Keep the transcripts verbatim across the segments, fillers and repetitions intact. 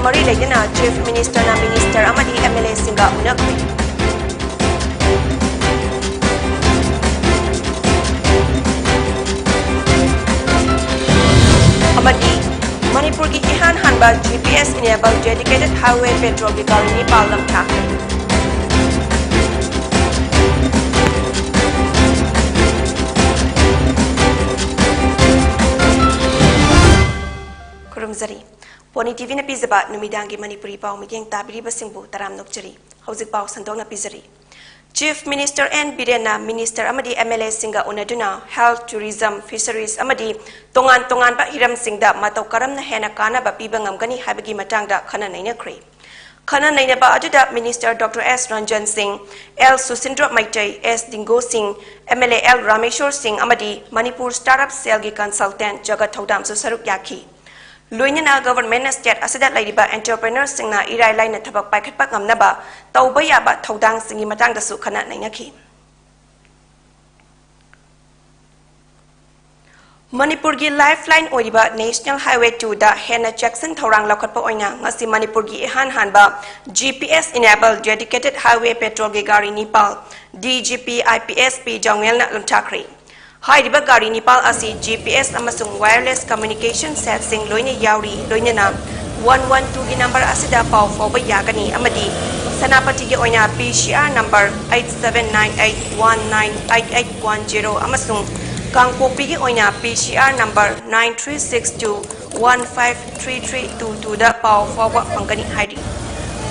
ꯃꯔꯤ ꯂꯩꯅꯅ Chief Minister ꯅ Minister ꯑꯃꯗꯤ M L A ꯁꯤꯡꯒ ꯎꯅꯈ꯭ꯔꯦ꯫ ꯑꯃꯗꯤ ꯃꯅꯤꯄꯨꯔꯒꯤ ꯏꯍꯥꯟ ꯍꯥꯟꯕ G P S enabled dedicated highway patrol ꯒꯤ ꯒꯥꯔꯤ ꯅꯤꯄꯥꯜ ꯂꯝꯊꯥꯈ꯭ꯔꯦ꯫ ꯈꯨꯔꯨꯝꯖꯔꯤ꯫ ꯄꯣꯅꯤ ꯇꯤꯚꯤꯅ ꯄꯤꯖꯕ ꯅꯨꯃꯤꯗꯥꯡꯒꯤ ꯃꯅꯤꯄꯨꯔꯤ ꯄꯥꯎ ꯃꯤꯠꯌꯦꯡ ꯇꯥꯕꯤꯔꯤꯕꯁꯤꯡꯕꯨ ꯇꯔꯥꯝ ꯅꯣꯛꯆꯔꯤ꯫ ꯍꯧꯖꯤꯛ ꯄꯥꯎ ꯁꯟꯗꯣꯛꯅ ꯄꯤꯖꯔꯤ꯫ Chief Minister N ꯕꯤꯔꯦꯟꯅ Minister ꯑꯃꯗꯤ M L A ꯁꯤꯡꯒ ꯎꯅꯗꯨꯅ health, tourism, fisheries ꯑꯃꯗꯤ ꯇꯣꯉꯥꯟ ꯇꯣꯉꯥꯟꯕ ꯍꯤꯔꯝꯁꯤꯡꯗ ꯃꯇꯧ ꯀꯔꯝꯅ ꯍꯦꯟꯅ ꯀꯥꯟꯅꯕ ꯄꯤꯕ ꯉꯝꯒꯅꯤ ꯍꯥꯏꯕꯒꯤ ꯃꯇꯥꯡꯗ ꯈꯟꯅ ꯅꯩꯅꯈ꯭ꯔꯦ꯫ ꯈꯟꯅ ꯅꯩꯅꯕ ꯑꯗꯨꯗ Minister Doctor S ꯔꯟꯖꯟ ꯁꯤꯡ, L ꯁꯨꯁꯤꯟꯗ꯭ꯔ ꯃꯩꯇꯩ, S ꯗꯤꯡꯒꯣ ꯁꯤꯡ, M L A L Rameshwor ꯁꯤꯡ ꯑꯃꯗꯤ Manipur Startup Cell ꯒꯤ consultant ꯖꯒꯠ ꯊꯧꯗꯥꯝꯁꯨ ꯁꯔꯨꯛ ꯌꯥꯈꯤ꯫ ꯂꯣꯏꯅꯅ government ꯅ state ꯑꯁꯤꯗ ꯂꯩꯔꯤꯕ entrepreneur ꯁꯤꯡꯅ ꯏꯔꯥꯏ ꯂꯥꯏꯅ ꯊꯕꯛ ꯄꯥꯏꯈꯠꯄ ꯉꯝꯅꯕ ꯇꯧꯕ ꯌꯥꯕ ꯊꯧꯗꯥꯡꯁꯤꯡꯒꯤ ꯃꯇꯥꯡꯗꯁꯨ ꯈꯟꯅ ꯅꯩꯅꯈꯤ꯫ ꯃꯅꯤꯄꯨꯔꯒꯤ lifeline ꯑꯣꯏꯔꯤꯕ National Highway two ꯗ ꯍꯦꯟꯅ ꯆꯦꯛꯁꯤꯟ ꯊꯧꯔꯥꯡ ꯂꯧꯈꯠꯄ ꯑꯣꯏꯅ ꯉꯁꯤ ꯃꯅꯤꯄꯨꯔꯒꯤ ꯏꯍꯥꯟ ꯍꯥꯟꯕ G P S enabled dedicated highway patrol ꯒꯤ ꯒꯥꯔꯤ ꯅꯤꯄꯥꯜ D G P I P S P ꯖꯥꯎꯉꯦꯜꯅ ꯂꯝꯊꯥꯈ꯭ꯔꯦ꯫ ꯍꯥꯏꯔꯤꯕ ꯒꯥꯔꯤ ꯅꯤꯄꯥꯜ ꯑꯁꯤ G P S ꯑꯃꯁꯨꯡ wireless communication set ꯁꯤꯡ ꯂꯣꯏꯅ ꯌꯥꯎꯔꯤ, ꯂꯣꯏꯅꯅ one one two ꯒꯤ number ꯑꯁꯤꯗ ꯄꯥꯎ ꯐꯥꯎꯕ ꯌꯥꯒꯅꯤ ꯑꯃꯗꯤ ꯁꯦꯅꯥꯄꯇꯤꯒꯤ ꯑꯣꯏꯅ P C R number eight seven nine eight one nine eight eight one zero ꯑꯃꯁꯨꯡ ꯀꯥꯡꯄꯣꯛꯄꯤꯒꯤ ꯑꯣꯏꯅ P C R number nine three six two one five three three two two ꯗ ꯄꯥꯎ ꯐꯥꯎꯕ ꯐꯪꯒꯅꯤ ꯍꯥꯏꯔꯤ꯫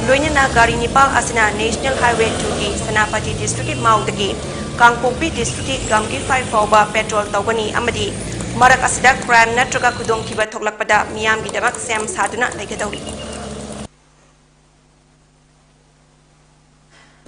ꯂꯣꯏꯅꯅ ꯒꯥꯔꯤ ꯅꯤꯄꯥꯜ ꯑꯁꯤꯅ National Highway two ꯒꯤ ꯁꯦꯅꯥꯄꯇꯤ district ꯀꯤ ꯃꯥꯎꯗꯒꯤ ꯀꯥꯡꯄꯣꯛꯄꯤ district ꯀꯤ ꯒꯝꯒꯤꯐꯥꯏ ꯐꯥꯎꯕ patrol ꯇꯧꯒꯅꯤ ꯑꯃꯗꯤ ꯃꯔꯛ ꯑꯁꯤꯗ crime ꯅꯠꯇ꯭ꯔꯒ ꯈꯨꯗꯣꯡꯊꯤꯕ ꯊꯣꯛꯂꯛꯄꯗ ꯃꯤꯌꯥꯝꯒꯤꯗꯃꯛ ꯁꯦꯝ ꯁꯥꯗꯨꯅ ꯂꯩꯒꯗꯧꯔꯤ꯫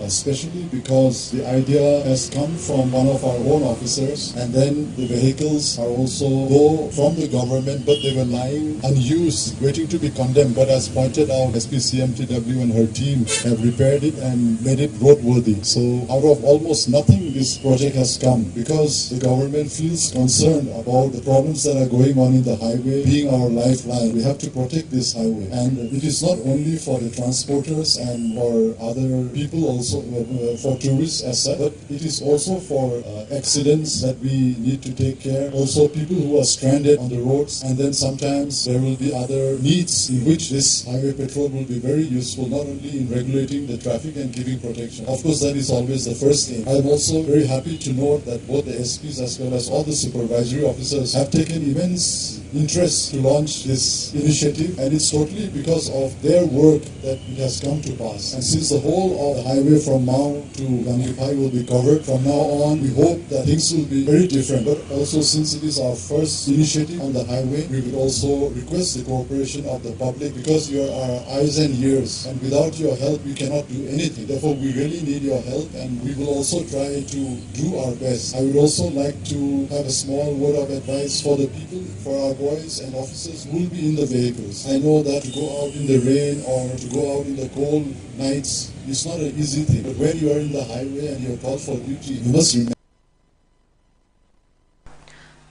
Especially because the idea has come from one of our own officers, and then the vehicles are also, though from the government, but they were lying unused, waiting to be condemned. But as pointed out, S P C M T W and her team have repaired it and made it roadworthy. So out of almost nothing, This project has come because the government feels concerned about the problems that are going on in the highway, being our lifeline. We have to protect this highway. And it is not only for the transporters and for other people also, uh, uh, for tourists as such, but it is also for uh, accidents that we need to take care. Also, people who are stranded on the roads, and then sometimes there will be other needs in which this highway patrol will be very useful, not only in regulating the traffic and giving protection. Of course, that is always the first aim. I am also very happy to note that both the S Ps as well as all the supervisory officers have taken immense interest to launch this initiative, and it's totally because of their work that it has come to pass. And since the whole of the highway from Mao to Ganggiphai will be covered from now on, we hope that things will be very different. But also, since it is our first initiative on the highway, we would also request the cooperation of the public, because you are our eyes and ears, and without your help, we cannot do anything. Therefore, we really need your help, and we will also try to do our best. I would also like to have a small word of advice for the people, for our boys and officers who will be in the vehicles. I know that to go out in the rain or to go out in the cold nights is not an easy thing. But when you are in the highway and you are called for duty, you must remember.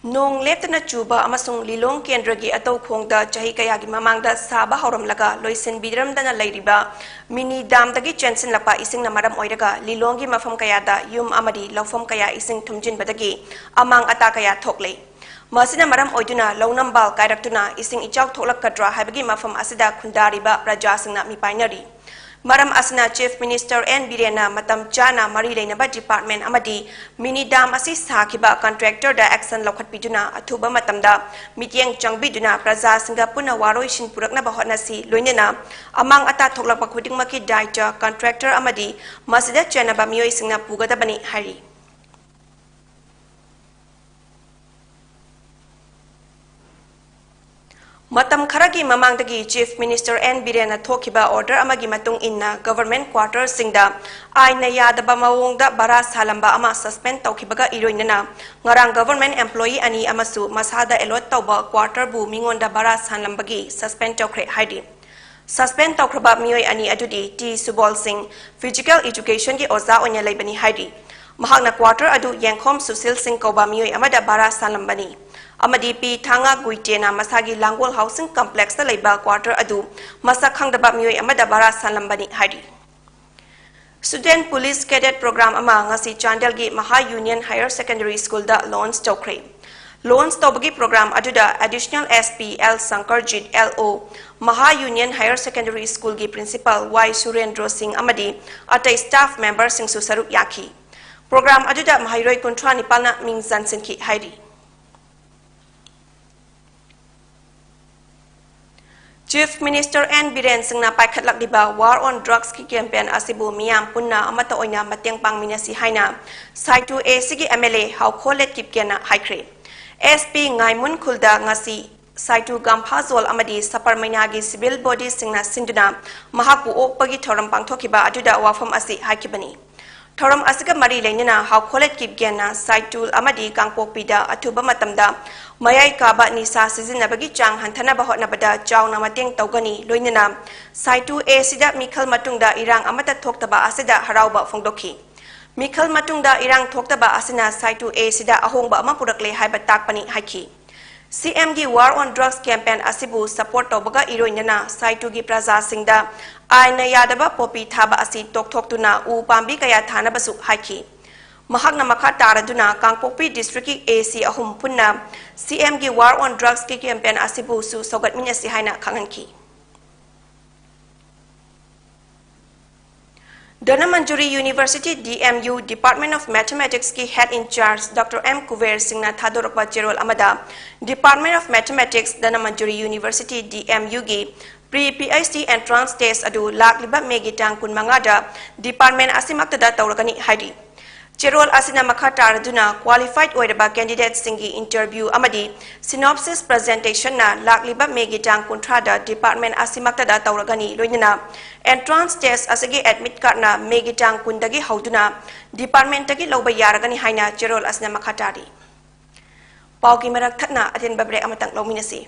ꯅꯣꯡ ꯂꯦꯞꯇꯅ ꯆꯨꯕ ꯑꯃꯁꯨꯡ ꯂꯤꯂꯣꯡ ꯀꯦꯟꯗ꯭ꯔꯒꯤ ꯑꯇꯧꯈꯣꯡꯗ ꯆꯍꯤ ꯀꯌꯥꯒꯤ ꯃꯃꯥꯡꯗ ꯁꯥꯕ ꯍꯧꯔꯝꯂꯒ ꯂꯣꯏꯁꯤꯟꯕꯤꯔꯝꯗꯅ ꯂꯩꯔꯤꯕ ꯃꯤꯅꯤ ꯗꯥꯝꯗꯒꯤ ꯆꯦꯟꯁꯤꯜꯂꯛꯄ ꯏꯁꯤꯡꯅ ꯃꯔꯝ ꯑꯣꯏꯔꯒ ꯂꯤꯂꯣꯡꯒꯤ ꯃꯐꯝ ꯀꯌꯥꯗ ꯌꯨꯝ ꯑꯃꯗꯤ ꯂꯧꯐꯝ ꯀꯌꯥ ꯏꯁꯤꯡ ꯊꯨꯝꯖꯤꯟꯕꯗꯒꯤ ꯑꯃꯥꯡ ꯑꯇꯥ ꯀꯌꯥ ꯊꯣꯛꯂꯦ꯫ ꯃꯁꯤꯅ ꯃꯔꯝ ꯑꯣꯏꯗꯨꯅ ꯂꯧꯅꯝꯕꯥꯜ ꯀꯥꯏꯔꯛꯇꯨꯅ ꯏꯁꯤꯡ ꯏꯆꯥꯎ ꯊꯣꯛꯂꯛꯀꯗ꯭ꯔꯥ ꯍꯥꯏꯕꯒꯤ ꯃꯐꯝ ꯑꯁꯤꯗ ꯈꯨꯟꯗꯥꯔꯤꯕ ꯄ꯭ꯔꯖꯥꯁꯤꯡꯅ ꯃꯤꯄꯥꯏꯅꯔꯤ꯫ ꯃꯔꯝ ꯑꯁꯤꯅ Chief Minister N ꯕꯤꯔꯦꯟꯅ ꯃꯇꯝ ꯆꯥꯅ ꯃꯔꯤ ꯂꯩꯅꯕ department ꯑꯃꯗꯤ ꯃꯤꯅꯤ ꯗꯥꯝ ꯑꯁꯤ ꯁꯥꯈꯤꯕ contractorꯗ action ꯂꯧꯈꯠꯄꯤꯗꯨꯅ ꯑꯊꯨꯕ ꯃꯇꯝꯗ ꯃꯤꯠꯌꯦꯡ ꯆꯪꯕꯤꯗꯨꯅ ꯄ꯭ꯔꯖꯥꯁꯤꯡꯒ ꯄꯨꯟꯅ ꯋꯥꯔꯣꯏꯁꯤꯟ ꯄꯨꯔꯛꯅꯕ ꯍꯣꯠꯅꯁꯤ, ꯂꯣꯏꯅꯅ ꯑꯃꯥꯡ ꯑꯇꯥ ꯊꯣꯛꯂꯛꯄ ꯈꯨꯗꯤꯡꯃꯛꯀꯤ ꯗꯥꯏꯇ contractor ꯑꯃꯗꯤ ꯃꯁꯤꯗ ꯆꯦꯟꯅꯕ ꯃꯤꯑꯣꯏꯁꯤꯡꯅ ꯄꯨꯒꯗꯕꯅꯤ ꯍꯥꯏꯔꯤ꯫ ꯃꯇꯝ ꯈꯔꯒꯤ ꯃꯃꯥꯡꯗꯒꯤ Chief Minister N ꯕꯤꯔꯦꯟꯅ ꯊꯣꯛꯈꯤꯕ order ꯑꯃꯒꯤ ꯃꯇꯨꯡ ꯏꯟꯅ government quartersꯁꯤꯡꯗ ꯑꯥꯏꯟꯅ ꯌꯥꯗꯕ ꯃꯑꯣꯡꯗ ꯚꯔꯥ ꯁꯥꯂꯝꯕ ꯑꯃ suspend ꯇꯧꯈꯤꯕꯒ ꯏꯔꯣꯏꯅꯅ ꯉꯔꯥꯡ government employee ꯑꯅꯤ ꯑꯃꯁꯨ ꯃꯁꯥꯗ allot ꯇꯧꯕ quarterꯕꯨ ꯃꯤꯉꯣꯟꯗ ꯚꯔꯥ ꯁꯥꯟꯂꯝꯕꯒꯤ suspend ꯇꯧꯈ꯭ꯔꯦ ꯍꯥꯏꯔꯤ꯫ Suspend ꯇꯧꯈ꯭ꯔꯕ ꯃꯤꯑꯣꯏ ꯑꯅꯤ ꯑꯗꯨꯗꯤ ꯇꯤ ꯁꯨꯕꯣꯜ ꯁꯤꯡ, physical educationꯒꯤ ꯑꯣꯖꯥ ꯑꯣꯏꯅ ꯂꯩꯕꯅꯤ ꯍꯥꯏꯔꯤ꯫ ꯃꯍꯥꯛꯅ quarter ꯑꯗꯨ ꯌꯦꯡꯈꯣꯝ ꯁꯨꯁꯤꯜ ꯁꯤꯡ ꯀꯧꯕ ꯃꯤꯑꯣꯏ ꯑꯃꯗ ꯚꯔꯥ ꯁꯥꯜꯂꯝꯕꯅꯤ ꯑꯃꯗꯤ ꯄꯤ ꯊꯥꯡꯉ ꯒꯨꯏꯇꯦꯅ ꯃꯁꯥꯒꯤ ꯂꯥꯡꯒꯣꯜ housing complexꯇ ꯂꯩꯕ quarter ꯑꯗꯨ ꯃꯁꯛ ꯈꯪꯗꯕ ꯃꯤꯑꯣꯏ ꯑꯃꯗ ꯚꯔꯥ ꯁꯥꯜꯂꯝꯕꯅꯤ ꯍꯥꯏꯔꯤ꯫ Student Police Cadet Program ꯑꯃ ꯉꯁꯤ ꯆꯥꯟꯗꯦꯜꯒꯤ ꯃꯍꯥ Union Higher Secondary Schoolꯗ launch ꯇꯧꯈ꯭ꯔꯦ꯫ Launch ꯇꯧꯕꯒꯤ program ꯑꯗꯨꯗ Additional SP L ꯁꯪꯀꯔꯖꯤꯠ, LO, ꯃꯍꯥ Union Higher Secondary Schoolꯒꯤ Principal Y ꯁꯨꯔꯦꯟꯗ꯭ꯔꯣ ꯁꯤꯡ ꯑꯃꯗꯤ ꯑꯇꯩ staff memberꯁꯤꯡꯁꯨ ꯁꯔꯨꯛ ꯌꯥꯈꯤ꯫ Program ꯑꯗꯨꯗ ꯃꯍꯩꯔꯣꯏ ꯀꯨꯟꯊ꯭ꯔꯥ ꯅꯤꯄꯥꯜꯅ ꯃꯤꯡ ꯆꯟꯁꯤꯟꯈꯤ ꯍꯥꯏꯔꯤ꯫ Chief Minister N ꯕꯤꯔꯦꯟ ꯁꯤꯡꯅ ꯄꯥꯏꯈꯠꯂꯛꯂꯤꯕ War on Drugsꯀꯤ campaign ꯑꯁꯤꯕꯨ ꯃꯤꯌꯥꯝ ꯄꯨꯟꯅ ꯑꯃꯠꯇ ꯑꯣꯏꯅ ꯃꯇꯦꯡ ꯄꯥꯡꯃꯤꯟꯅꯁꯤ ꯍꯥꯏꯅ ꯁꯥꯏꯇꯨ ACꯒꯤ MLA ꯍꯥꯎꯈꯣꯂꯦꯠ ꯀꯤꯞꯒꯦꯟꯅ ꯍꯥꯏꯈ꯭ꯔꯦ꯫ SP ꯉꯥꯏꯃꯨꯟ ꯈꯨꯜꯗ ꯉꯁꯤ ꯁꯥꯏꯇꯨ ꯒꯥꯝꯐꯥꯖꯣꯜ ꯑꯃꯗꯤ ꯁꯄꯔꯃꯩꯅꯥꯒꯤ civil bodyꯁꯤꯡꯅ ꯁꯤꯟꯗꯨꯅ ꯃꯍꯥꯛꯄꯨ ꯑꯣꯛꯄꯒꯤ ꯊꯧꯔꯝ ꯄꯥꯡꯊꯣꯛꯈꯤꯕ ꯑꯗꯨꯗ ꯋꯥꯐꯝ ꯑꯁꯤ ꯍꯥꯏꯈꯤꯕꯅꯤ꯫ ꯊꯧꯔꯝ ꯑꯁꯤꯒ ꯃꯔꯤ ꯂꯩꯅꯅ ꯍꯥꯎꯈꯣꯂꯦꯠ ꯀꯤꯞꯒꯦꯟꯅ ꯁꯥꯏꯇꯨꯜ ꯑꯃꯗꯤ ꯀꯥꯡꯄꯣꯛꯄꯤꯗ ꯑꯊꯨꯕ ꯃꯇꯝꯗ ꯃꯌꯥꯏ ꯀꯥꯕ ꯅꯤꯁꯥ ꯁꯤꯖꯤꯟꯅꯕꯒꯤ ꯆꯥꯡ ꯍꯟꯊꯅꯕ ꯍꯣꯠꯅꯕꯗ ꯆꯥꯎꯅ ꯃꯇꯦꯡ ꯇꯧꯒꯅꯤ, ꯂꯣꯏꯅꯅ ꯁꯥꯏꯇꯨ ACꯗ ꯃꯤꯈꯜ ꯃꯇꯨꯡꯗ ꯏꯔꯥꯡ ꯑꯃꯠꯇ ꯊꯣꯛꯇꯕ ꯑꯁꯤꯗ ꯍꯔꯥꯎꯕ ꯐꯣꯡꯗꯣꯛꯈꯤ꯫ ꯃꯤꯈꯜ ꯃꯇꯨꯡꯗ ꯏꯔꯥꯡ ꯊꯣꯛꯇꯕ ꯑꯁꯤꯅ ꯁꯥꯏꯇꯨ ACꯗ ꯑꯍꯣꯡꯕ ꯑꯃ ꯄꯨꯔꯛꯂꯦ ꯍꯥꯏꯕ ꯇꯥꯛꯄꯅꯤ ꯍꯥꯏꯈꯤ꯫ CMꯒꯤ War on Drugs campaign ꯑꯁꯤꯕꯨ support ꯇꯧꯕꯒ ꯏꯔꯣꯏꯅꯅ ꯁꯥꯏꯇꯨꯒꯤ ꯄ꯭ꯔꯖꯥꯁꯤꯡꯗ ꯑꯥꯏꯟꯅ ꯌꯥꯗꯕ ꯄꯣꯄꯤ ꯊꯥꯕ ꯑꯁꯤ ꯇꯣꯛꯊꯣꯛꯇꯨꯅ ꯎ ꯄꯥꯝꯕꯤ ꯀꯌꯥ ꯊꯥꯅꯕꯁꯨ ꯍꯥꯏꯈꯤ꯫ ꯃꯍꯥꯛꯅ ꯃꯈꯥ ꯇꯥꯔꯗꯨꯅ ꯀꯥꯡꯄꯣꯛꯄꯤ districtꯀꯤ AC ꯑꯍꯨꯝ ꯄꯨꯟꯅ CMꯒꯤ War on Drugsꯀꯤ campaign ꯑꯁꯤꯕꯨꯁꯨ ꯁꯧꯒꯠꯃꯤꯟꯅꯁꯤ ꯍꯥꯏꯅ ꯈꯪꯍꯟꯈꯤ꯫ Dhanamanjuri University, DMU, Department of Mathematicsꯀꯤ head in charge Doctor M Kuber ꯁꯤꯡꯅ ꯊꯥꯗꯣꯔꯛꯄ ꯆꯦꯔꯣꯜ ꯑꯃꯗ Department of Mathematics, Dhanamanjuri University, DMUꯒꯤ pre PhD entrance test ꯑꯗꯨ ꯂꯥꯛꯂꯤꯕ ꯃꯦꯒꯤ ꯇꯥꯡ ꯀꯨꯟꯃꯉꯥꯗ department ꯑꯁꯤꯃꯛꯇꯗ ꯇꯧꯔꯒꯅꯤ ꯍꯥꯏꯔꯤ꯫ ꯆꯦꯔꯣꯜ ꯑꯁꯤꯅ ꯃꯈꯥ ꯇꯥꯔꯗꯨꯅ qualified ꯑꯣꯏꯔꯕ candidateꯁꯤꯡꯒꯤ interview ꯑꯃꯗꯤ synopsis presentationꯅ ꯂꯥꯛꯂꯤꯕ ꯃꯦꯒꯤ ꯇꯥꯡ ꯀꯨꯟꯊ꯭ꯔꯥꯗ department ꯑꯁꯤꯃꯛꯇꯗ ꯇꯧꯔꯒꯅꯤ, ꯂꯣꯏꯅꯅ entrance test ꯑꯁꯤꯒꯤ admit cardꯅ ꯃꯦꯒꯤ ꯇꯥꯡ ꯀꯨꯟꯗꯒꯤ ꯍꯧꯗꯨꯅ departmentꯇꯒꯤ ꯂꯧꯕ ꯌꯥꯔꯒꯅꯤ ꯍꯥꯏꯅ ꯆꯦꯔꯣꯜ ꯑꯁꯤꯅ ꯃꯈꯥ ꯇꯥꯔꯤ꯫ ꯄꯥꯎꯒꯤ ꯃꯔꯛ ꯊꯠꯅ ꯑꯇꯦꯟꯕ break ꯑꯃꯇꯪ ꯂꯧꯃꯤꯟꯅꯁꯤ꯫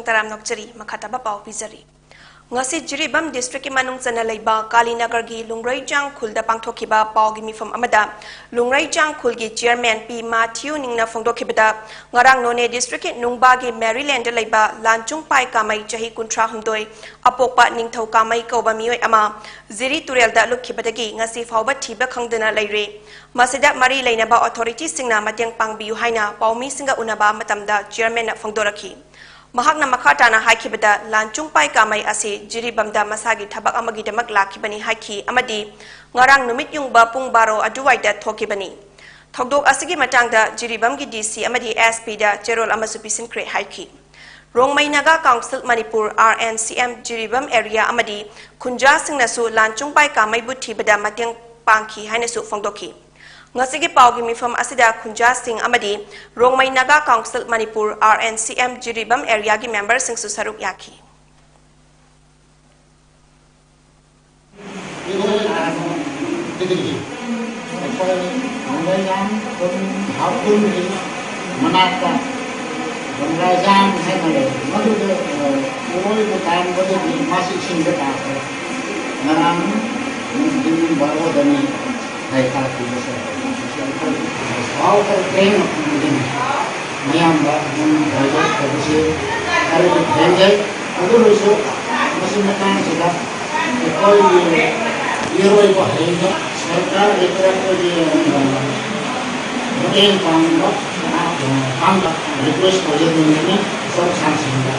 ꯇꯔꯥꯝꯅ ꯑꯣꯛꯆꯔꯤ꯫ ꯃꯈꯥ ꯇꯥꯕ ꯄꯥꯎ ꯄꯤꯖꯔꯤ꯫ ꯉꯁꯤ ꯖꯤꯔꯤꯕꯥꯝ district ꯀꯤ ꯃꯅꯨꯡ ꯆꯟꯅ ꯂꯩꯕ ꯀꯥꯂꯤꯅꯒꯔꯒꯤ ꯂꯨꯡꯔꯩꯖꯥꯡ ꯈꯨꯜꯗ ꯄꯥꯡꯊꯣꯛꯈꯤꯕ ꯄꯥꯎꯒꯤ ꯃꯤꯐꯝ ꯑꯃꯗ ꯂꯨꯡꯔꯩꯖꯥꯡ ꯈꯨꯜꯒꯤ chairman ꯄꯤ ꯃꯥꯊꯤꯌꯨ ꯅꯤꯡꯅ ꯐꯣꯡꯗꯣꯛꯈꯤꯕꯗ, ꯉꯔꯥꯡ ꯅꯣꯅꯦ district ꯀꯤ ꯅꯨꯡꯕꯥꯒꯤ ꯃꯦꯔꯤꯂꯦꯟꯗ ꯂꯩꯕ ꯂꯥꯟꯆꯨꯡꯄꯥꯏ ꯀꯥꯃꯩ, ꯆꯍꯤ ꯀꯨꯟꯊ꯭ꯔꯥ ꯍꯨꯝꯗꯣꯏ, ꯑꯄꯣꯛꯄ ꯅꯤꯡꯊꯧ ꯀꯥꯃꯩ ꯀꯧꯕ ꯃꯤꯑꯣꯏ ꯑꯃ ꯖꯤꯔꯤ ꯇꯨꯔꯦꯜꯗ ꯂꯨꯞꯈꯤꯕꯗꯒꯤ ꯉꯁꯤ ꯐꯥꯎꯕ ꯊꯤꯕ ꯈꯪꯗꯅ ꯂꯩꯔꯦ꯫ ꯃꯁꯤꯗ ꯃꯔꯤ ꯂꯩꯅꯕ authority ꯁꯤꯡꯅ ꯃꯇꯦꯡ ꯄꯥꯡꯕꯤꯌꯨ ꯍꯥꯏꯅ ꯄꯥꯎꯃꯤꯁꯤꯡꯒ ꯎꯅꯕ ꯃꯇꯝꯗ chairman ꯅ ꯐꯣꯡꯗꯣꯔꯛꯈꯤ꯫ ꯃꯍꯥꯛꯅ ꯃꯈꯥ ꯇꯥꯅ ꯍꯥꯏꯈꯤꯕꯗ, ꯂꯥꯟꯆꯨꯡꯄꯥꯏ ꯀꯥꯃꯩ ꯑꯁꯤ ꯖꯤꯔꯤꯕꯥꯝꯗ ꯃꯁꯥꯒꯤ ꯊꯕꯛ ꯑꯃꯒꯤꯗꯃꯛ ꯂꯥꯛꯈꯤꯕꯅꯤ ꯍꯥꯏꯈꯤ ꯑꯃꯗꯤ ꯉꯔꯥꯡ ꯅꯨꯃꯤꯠ ꯌꯨꯡꯕ ꯄꯨꯡ ꯕꯥꯔꯣ ꯑꯗꯨꯋꯥꯏꯗ ꯊꯣꯛꯈꯤꯕꯅꯤ꯫ ꯊꯧꯗꯣꯛ ꯑꯁꯤꯒꯤ ꯃꯇꯥꯡꯗ ꯖꯤꯔꯤꯕꯥꯝꯒꯤ DC ꯑꯃꯗꯤ SP ꯗ ꯆꯦꯔꯣꯜ ꯑꯃꯁꯨ ꯄꯤꯁꯤꯟꯈ꯭ꯔꯦ ꯍꯥꯏꯈꯤ꯫ Rongmei Naga council Manipur, RNCM, Jiribam area ꯑꯃꯗꯤ ꯈꯨꯟꯖꯥꯁꯤꯡꯅꯁꯨ ꯂꯥꯟꯆꯨꯡꯄꯥꯏ ꯀꯥꯃꯩꯕꯨ ꯊꯤꯕꯗ ꯃꯇꯦꯡ ꯄꯥꯡꯈꯤ ꯍꯥꯏꯅꯁꯨ ꯐꯣꯡꯗꯣꯛꯈꯤ꯫ ꯉꯁꯤꯒꯤ ꯄꯥꯎꯒꯤ ꯃꯤꯐꯝ ꯑꯁꯤꯗ ꯈꯨꯟꯖꯥꯁꯤꯡ ꯑꯃꯗꯤ Rongmei Naga council Manipur, RNCM, Jiribam area ꯒꯤ member ꯁꯤꯡꯁꯨ ꯁꯔꯨꯛ ꯌꯥꯈꯤ꯫ ꯑꯩꯈꯣꯏ ꯂꯨꯡꯔꯩꯖꯥꯡ ꯈꯨꯟ ꯍꯥꯎꯈꯨꯜꯒꯤ ꯃꯅꯥꯛꯇ ꯂꯨꯡꯔꯩꯖꯥꯡ ꯍꯥꯏꯅ ꯂꯩ꯫ ꯃꯗꯨꯗ, ꯑ, ꯏꯔꯣꯏꯕ ꯇꯥꯟꯕꯗꯒꯤ ꯃꯥꯁꯤ ꯏꯁꯤꯡꯗ ꯇꯥꯈ꯭ꯔꯦ꯫ ꯉꯔꯥꯡ ꯅꯨꯡꯊꯤꯜ ꯕꯥꯔꯣꯗꯅꯤ ꯍꯥꯏ ꯇꯥꯛꯄꯤꯕꯁꯦ꯫ ꯃꯁꯤ ꯑꯩꯈꯣꯏ ꯁꯥꯎ ꯈꯔ ꯊꯦꯡꯅ ꯐꯪꯕꯒꯤꯅꯤ꯫ ꯃꯌꯥꯝꯗ ꯑꯗꯨꯝ ꯗꯥꯏꯚꯔꯠ ꯇꯧꯕꯁꯤ ꯈꯔꯗꯤ ꯊꯦꯡꯖꯩ꯫ ꯑꯗꯨ ꯑꯣꯏꯔꯁꯨ ꯃꯁꯤ ꯃꯇꯥꯡꯁꯤꯗ ꯑꯩꯈꯣꯏꯒꯤ ꯏꯔꯣꯏꯕ ꯍꯩꯕ ꯁꯔꯀꯥꯔꯒꯤ ꯇꯔꯐꯇꯒꯤ ꯃꯇꯦꯡ ꯄꯥꯡꯕ, ꯄꯥꯡꯕ request ꯇꯧꯖꯅꯤꯡꯕꯅꯤ ꯁꯣꯝ ꯁꯥꯁꯤꯡꯗ꯫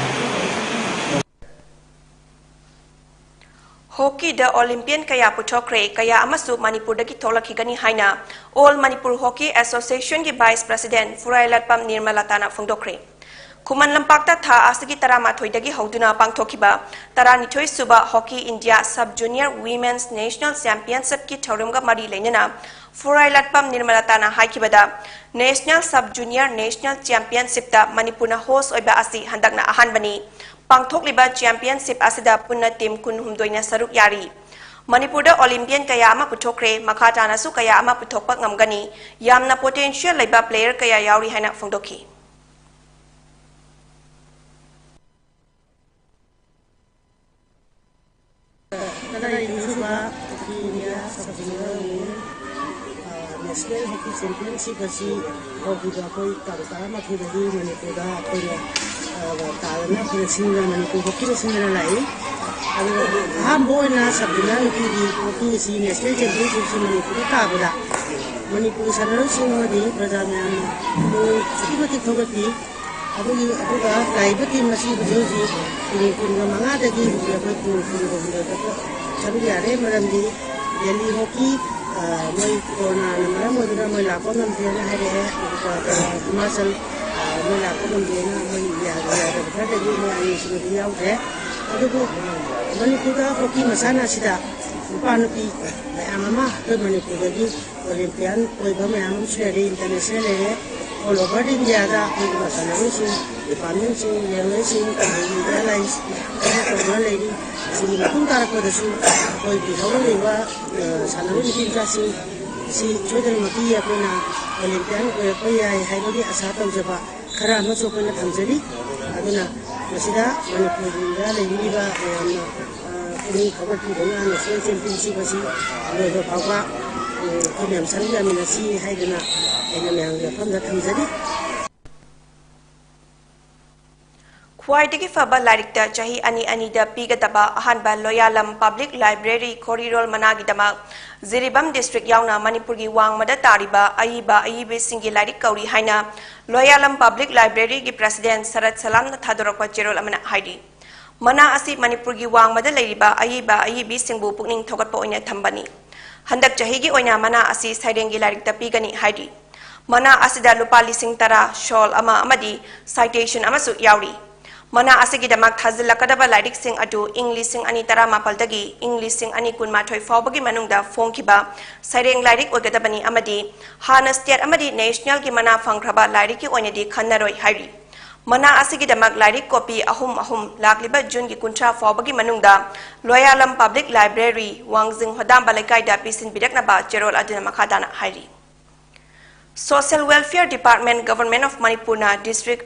ꯍꯣꯀꯤꯗ ꯑꯣꯂꯤꯝꯄꯤꯌꯟ ꯀꯌꯥ ꯄꯨꯊꯣꯛꯈ꯭ꯔꯦ, ꯀꯌꯥ ꯑꯃꯁꯨ ꯃꯅꯤꯄꯨꯔꯗꯒꯤ ꯊꯣꯛꯂꯛꯈꯤꯒꯅꯤ ꯍꯥꯏꯅ All Manipur Hockey Associationꯒꯤ vice president ꯐꯨꯔꯥꯏꯂꯥꯠꯄꯝ ꯅꯤꯔꯃꯂꯇꯥꯅ ꯐꯣꯡꯗꯣꯛꯈ꯭ꯔꯦ꯫ ꯈꯨꯃꯟ ꯂꯝꯄꯥꯛꯇ ꯊꯥ ꯑꯁꯤꯒꯤ ꯇꯔꯥꯃꯥꯊꯣꯏꯗꯒꯤ ꯍꯧꯗꯨꯅ ꯄꯥꯡꯊꯣꯛꯈꯤꯕ ꯇꯔꯥꯅꯤꯊꯣꯏ ꯁꯨꯕ Hockey India Sub Junior Women's National Championshipꯀꯤ ꯊꯧꯔꯝꯒ ꯃꯔꯤ ꯂꯩꯅꯅ ꯐꯨꯔꯥꯏꯂꯥꯠꯄꯝ ꯅꯤꯔꯃꯂꯇꯥꯅ ꯍꯥꯏꯈꯤꯕꯗ, National Sub Junior National Championshipꯇ ꯃꯅꯤꯄꯨꯔꯅ host ꯑꯣꯏꯕ ꯑꯁꯤ ꯍꯟꯗꯛꯅ ꯑꯍꯥꯟꯕꯅꯤ꯫ ꯄꯥꯡꯊꯣꯛꯂꯤꯕ championship ꯑꯁꯤꯗ ꯄꯨꯟꯅ team ꯀꯨꯟꯍꯨꯝꯗꯣꯏꯅ ꯁꯔꯨꯛ ꯌꯥꯔꯤ꯫ ꯃꯅꯤꯄꯨꯔꯗ ꯑꯣꯂꯤꯝꯄꯤꯌꯟ ꯀꯌꯥ ꯑꯃ ꯄꯨꯊꯣꯛꯈ꯭ꯔꯦ, ꯃꯈꯥ ꯇꯥꯅꯁꯨ ꯀꯌꯥ ꯑꯃ ꯄꯨꯊꯣꯛꯄ ꯉꯝꯒꯅꯤ꯫ ꯌꯥꯝꯅ potential ꯂꯩꯕ player ꯀꯌꯥ ꯌꯥꯎꯔꯤ ꯍꯥꯏꯅ ꯐꯣꯡꯗꯣꯛꯈꯤ꯫ ꯇꯔꯥꯅꯤꯊꯣꯏꯁꯨꯕ hockey India sub zonal national hockey championship ꯑꯁꯤ ꯍꯧꯈꯤꯕ ꯑꯩꯈꯣꯏ ꯇꯥꯡ ꯇꯔꯥꯃꯥꯊꯣꯏꯗꯒꯤ ꯃꯅꯤꯄꯨꯔꯗ ꯑꯩꯈꯣꯏꯅ ꯇꯥꯗꯅ ꯑꯩꯈꯣꯏꯅ ꯁꯤꯟꯗꯨꯅ ꯃꯅꯤꯄꯨꯔ ꯍꯣꯀꯤꯗ ꯁꯤꯟꯗꯨꯅ ꯂꯥꯛꯏ꯫ ꯑꯗꯨꯒ ꯑꯍꯥꯟꯕ ꯑꯣꯏꯅ ꯁꯕ ꯖꯣꯅꯦꯜ ꯅꯨꯄꯤꯒꯤ ꯍꯣꯀꯤ ꯑꯁꯤ ꯅꯦꯁꯅꯦꯜ ꯆꯦꯝꯄꯤꯌꯟꯁꯤꯞꯁꯤ ꯃꯅꯤꯄꯨꯔꯗ ꯇꯥꯕꯗ ꯃꯅꯤꯄꯨꯔꯒꯤ ꯁꯥꯟꯅꯔꯣꯏꯁꯤꯡ ꯑꯃꯗꯤ ꯄ꯭ꯔꯖꯥ ꯃꯌꯥꯝꯅ ꯄꯨꯛꯅꯤꯡ ꯑꯗꯨꯛꯀꯤ ꯃꯇꯤꯛ ꯊꯧꯒꯠꯄꯤ꯫ ꯑꯗꯨꯒꯤ ꯑꯗꯨꯒ ꯂꯥꯛꯏꯕ ꯇꯤꯝ ꯑꯁꯤ ꯍꯧꯖꯤꯛ ꯍꯧꯖꯤꯛ ꯇꯤꯝ ꯀꯨꯟꯒ ꯃꯉꯥꯗꯒꯤ ꯍꯧꯖꯤꯛ ꯑꯩꯈꯣꯏ ꯇꯤꯝ ꯀꯨꯟꯒ ꯍꯨꯝꯗꯣꯏ ꯈꯛꯇ ꯁꯔꯨꯛ ꯌꯥꯔꯦ꯫ ꯃꯔꯝꯗꯤ ꯗꯦꯜꯂꯤ ꯍꯣꯀꯤ ꯃꯣꯏ ꯀꯣꯔꯣꯅꯥꯅ ꯃꯔꯝ ꯑꯣꯏꯗꯨꯅ ꯃꯣꯏ ꯂꯥꯛꯄ ꯉꯝꯗ꯭ꯔꯦꯅ ꯍꯥꯏꯔꯛꯑꯦ꯫ ꯑꯗꯨꯒ ꯍꯤꯃꯥꯆꯜ ꯃꯣꯏ ꯂꯥꯛꯄ ꯉꯝꯗ꯭ꯔꯦꯅ ꯃꯣꯏ ꯌꯥꯗꯕ ꯈꯔꯗꯒꯤ ꯃꯣꯏ ꯑꯅꯤꯁꯤꯃꯗꯤ ꯌꯥꯎꯗ꯭ꯔꯦ꯫ ꯑꯗꯨꯕꯨ ꯃꯅꯤꯄꯨꯔꯗ ꯍꯣꯀꯤ ꯃꯁꯥꯟꯅ ꯑꯁꯤꯗ ꯅꯨꯄꯥ ꯅꯨꯄꯤ ꯃꯌꯥꯝ ꯑꯃ ꯑꯩꯈꯣꯏ ꯃꯅꯤꯄꯨꯔꯗꯒꯤ ꯑꯣꯂꯦꯝꯄꯤꯌꯥꯟ ꯑꯣꯏꯕ ꯃꯌꯥꯝ ꯑꯃꯁꯨ ꯂꯩꯔꯦ, ꯏꯟꯇꯔꯅꯦꯁꯅꯦꯜ ꯂꯩꯔꯦ꯫ ꯑꯣꯜ ꯑꯣꯚꯔ ꯏꯟꯗꯤꯌꯥꯗ ꯑꯩꯈꯣꯏꯒꯤ ꯁꯥꯟꯅꯔꯣꯏꯁꯤꯡ, ꯗꯤꯄꯥꯔꯠꯃꯦꯟꯁꯤꯡ, ꯔꯦꯜꯋꯦꯁꯤꯡ, ꯑꯗꯒꯤ ꯑꯦꯌꯥꯔꯂꯥꯏꯟꯁ ꯃꯌꯥꯝ ꯑꯃ ꯇꯧꯗꯨꯅ ꯂꯩꯔꯤ꯫ ꯑꯁꯤꯒꯤ ꯃꯇꯨꯡ ꯇꯥꯔꯛꯄꯗꯁꯨ ꯑꯩꯈꯣꯏꯒꯤ ꯍꯧꯔꯛꯂꯤꯕ ꯁꯥꯟꯅꯔꯣꯏ ꯅꯨꯄꯤ ꯃꯆꯥꯁꯤꯡ ꯑꯁꯤ ꯁꯣꯏꯗꯅꯃꯛꯀꯤ ꯑꯩꯈꯣꯏꯅ ꯑꯣꯂꯦꯝꯄꯤꯌꯥꯟ ꯑꯣꯏꯔꯛꯄ ꯌꯥꯏ ꯍꯥꯏꯕꯒꯤ ꯑꯥꯁꯥ ꯇꯧꯖꯕ ꯈꯔ ꯑꯃꯁꯨ ꯑꯩꯈꯣꯏꯅ ꯊꯝꯖꯔꯤ꯫ ꯑꯗꯨꯅ ꯃꯁꯤꯗ ꯃꯅꯤꯄꯨꯔꯗ ꯂꯩꯕꯤꯔꯤꯕ ꯃꯌꯥꯝꯅ ꯄꯨꯛꯅꯤꯡ ꯊꯧꯒꯠꯄꯤꯗꯨꯅ ꯅꯦꯁꯅꯦꯜ ꯆꯦꯝꯄꯤꯌꯟꯁꯤꯞ ꯑꯁꯤ ꯂꯣꯏꯕ ꯐꯥꯎꯕ ꯑꯩꯈꯣꯏ ꯃꯌꯥꯝ ꯁꯔꯨꯛ ꯌꯥꯃꯤꯟꯅꯁꯤ ꯍꯥꯏꯗꯨꯅ ꯑꯩꯅ ꯃꯌꯥꯝꯒꯤ ꯃꯐꯝꯗ ꯊꯝꯖꯔꯤ꯫ ꯈ꯭ꯋꯥꯏꯗꯒꯤ ꯐꯕ ꯂꯥꯏꯔꯤꯛꯇ ꯆꯍꯤ ꯑꯅꯤ ꯑꯅꯤꯗ ꯄꯤꯒꯗꯕ ꯑꯍꯥꯟꯕ ꯂꯣꯌꯥꯂꯝ ꯄꯕ꯭ꯂꯤꯛ ꯂꯥꯏꯕ꯭ꯔꯦꯔꯤ ꯈꯣꯔꯤꯔꯣꯜ ꯃꯅꯥꯒꯤꯗꯃꯛ ꯖꯤꯔꯤꯕꯥꯝ ꯗꯤꯁꯇ꯭ꯔꯤꯛ ꯌꯥꯎꯅ ꯃꯅꯤꯄꯨꯔꯒꯤ ꯋꯥꯡꯃꯗ ꯇꯥꯔꯤꯕ ꯑꯏꯕ ꯑꯏꯕꯤꯁꯤꯡꯒꯤ ꯂꯥꯏꯔꯤꯛ ꯀꯧꯔꯤ ꯍꯥꯏꯅ ꯂꯣꯌꯥꯂꯝ ꯄꯕ꯭ꯂꯤꯛ ꯂꯥꯏꯕ꯭ꯔꯦꯔꯤꯒꯤ ꯄ꯭ꯔꯁꯤꯗꯦꯟ ꯁꯔꯠ ꯁꯂꯥꯝꯅ ꯊꯥꯗꯣꯔꯛꯄ ꯆꯦꯔꯣꯜ ꯑꯃꯅ ꯍꯥꯏꯔꯤ꯫ ꯃꯅꯥ ꯑꯁꯤ ꯃꯅꯤꯄꯨꯔꯒꯤ ꯋꯥꯡꯃꯗ ꯂꯩꯔꯤꯕ ꯑꯏꯕ ꯑꯏꯕꯤꯁꯤꯡꯕꯨ ꯄꯨꯛꯅꯤꯡ ꯊꯧꯒꯠꯄ ꯑꯣꯏꯅ ꯊꯝꯕꯅꯤ꯫ ꯍꯟꯗꯛ ꯆꯍꯤꯒꯤ ꯑꯣꯏꯅ ꯃꯅꯥ ꯑꯁꯤ ꯁꯩꯔꯦꯡꯒꯤ ꯂꯥꯏꯔꯤꯛꯇ ꯄꯤꯒꯅꯤ ꯍꯥꯏꯔꯤ꯫ ꯃꯅꯥ ꯑꯁꯤꯗ ꯂꯨꯄꯥ ꯂꯤꯁꯤꯡ ꯇꯔꯥ, ꯁꯣꯜ ꯑꯃ ꯑꯃꯗꯤ ꯁꯥꯏꯇꯦꯁꯟ ꯑꯃꯁꯨ ꯌꯥꯎꯔꯤ꯫ ꯃꯅꯥ ꯑꯁꯤꯒꯤꯗꯃꯛ ꯊꯥꯖꯤꯜꯂꯛꯀꯗꯕ ꯂꯥꯏꯔꯤꯛꯁꯤꯡ ꯑꯗꯨ ꯏꯪ ꯂꯤꯁꯤꯡ ꯑꯅꯤ ꯇꯔꯥꯃꯥꯄꯜꯗꯒꯤ ꯏꯪ ꯂꯤꯁꯤꯡ ꯑꯅꯤ ꯀꯨꯟꯃꯥꯊꯣꯏ ꯐꯥꯎꯕꯒꯤ ꯃꯅꯨꯡꯗ ꯐꯣꯡꯈꯤꯕ ꯁꯩꯔꯦꯡ ꯂꯥꯏꯔꯤꯛ ꯑꯣꯏꯒꯗꯕꯅꯤ ꯑꯃꯗꯤ ꯍꯥꯟꯅ ꯁ꯭ꯇꯦꯠ ꯑꯃꯗꯤ ꯅꯦꯁꯅꯦꯜꯒꯤ ꯃꯅꯥ ꯐꯪꯈ꯭ꯔꯕ ꯂꯥꯏꯔꯤꯛꯀꯤ ꯑꯣꯏꯅꯗꯤ ꯈꯟꯅꯔꯣꯏ ꯍꯥꯏꯔꯤ꯫ ꯃꯅꯥ ꯑꯁꯤꯒꯤꯗꯃꯛ ꯂꯥꯏꯔꯤꯛ ꯀꯣꯄꯤ ꯑꯍꯨꯝ ꯑꯍꯨꯝ ꯂꯥꯛꯂꯤꯕ ꯖꯨꯟꯒꯤ ꯀꯨꯟꯊ꯭ꯔꯥ ꯐꯥꯎꯕꯒꯤ ꯃꯅꯨꯡꯗ ꯂꯣꯌꯥꯂꯝ ꯄꯕ꯭ꯂꯤꯛ ꯂꯥꯏꯕ꯭ꯔꯦꯔꯤ, ꯋꯥꯡꯖꯤꯡ ꯍꯣꯗꯥꯝꯕ ꯂꯩꯀꯥꯏꯗ ꯄꯤꯁꯤꯟꯕꯤꯔꯛꯅꯕ ꯆꯦꯔꯣꯜ ꯑꯗꯨꯅ ꯃꯈꯥ ꯇꯥꯅ ꯍꯥꯏꯔꯤ꯫ Social Welfare Department, Government of ꯃꯅꯤꯄꯨꯔꯅ ꯗꯤꯁꯇ꯭ꯔꯤꯛ